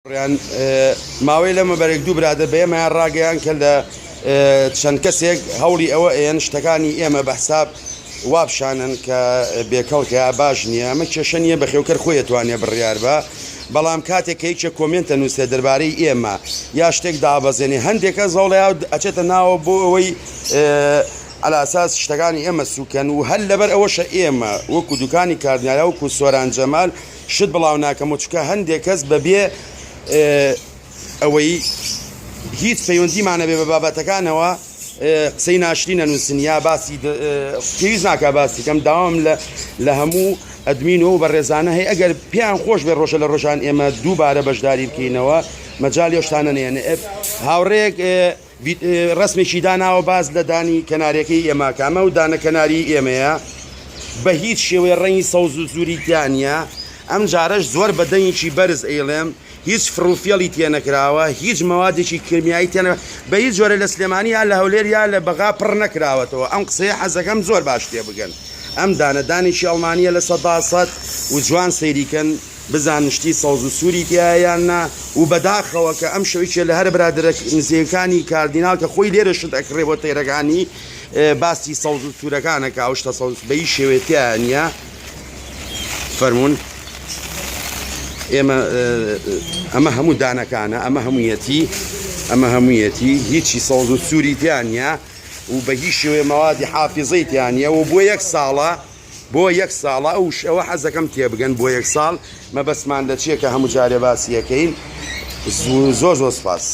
ڕیان ماوەی لەمە بەرێک دوو برادەر بە ئێمەیان ڕاگەیان کە لە چەند کەسێک هەوڵی ئەوە ئەیەن شتەکانی ئێمە بە حساب وا بشانن کە بێکەڵکە یا باش نییە ئەمە کێشە نییە بەخێوکەر خۆی ئەتوانێ بڕیار بە بەڵام کاتێک کە یەکێک comment ئەنووسێ دەربارەی ئێمە یا شتێک دابەزێنێ هەندێک کەس هەوڵەیە ئەچێتە ناوە بۆ ئەوەی ئەلاساس شتەکانی ئێمە سوکەن و هەر لەبەر ئەوەشە ئێمە وەکو دوکانی کاردناریا وەکو سۆران جەمال شت بڵاو ناکەمەوە چونکە هەندێک کەس بەبێ ئەوەی هیچ پەیوەندیمان نەبێ بە بابەتەکانەوە قسەی ناشرین ئەنووسن یا باسی پێویست ناکا باسی کەم داوام لە لە هەموو ئەدمین و بەڕێزانە هەیە ئەگەر پێیان خۆش بێ ڕۆژە لە ڕۆژان ئێمە دووبارە بەشداری بکەینەوە مەجالی ئەو شتانە نێنێ هاوڕێک ڕەسمێکی داناوە باس لە دانی کەناریەکەی ئێمە کە ئەمە و دانە کەناری ئێمەیە بە هیچ شێوەیە ڕەنگی سەوز و سووری تیا نییە ئەم جارەش زۆر بە دەنگێکی بەرز ئەیڵێم هیچ فڕوفێڵی تێنەکراوە هیچ مەوادێکی کیمیایی تێنە بە هیچ جۆرە لە سلێمانی یا لە هەولێر یا لە بەغا پڕ نەکراوەتەوە ئەم قسەیە حەزەکەم زۆر باش تێبگەن ئەم دانە دانێکی ئەڵمانیە 100% و جوان سەیریکەن بزانن شتی سەوز و سووری تیایە یان نا و بەداخەوە کە ئەمشەو یەکێ لە هەرە برادەرە نزیکەکانی کاردیناڵ کە خۆی لێرە شت ئەکڕێ بۆ تەیرەکانی باسی سەوز و سوورەکان ئەکا ئەو شتە سەوز بە هیچ شێوەیە تیایا نییە فەرموون ئێمە ئەمە هەموو دانەکانە ئەمە هەموویەتی ئەمە هەموویەتی هیچی سەوز و سووری تیا نییە و بە هیچ شێوەیە مەوادی حافیزەی تیا نییە و بۆ یەک ساڵە بۆ یەک ساڵە ئەو شەوە حەزەکەم تێبگەن بۆ یەک ساڵ مەبەستمان لە چیە کە هەموو جارێ باسی ئەکەین زۆر زۆر سوپاس.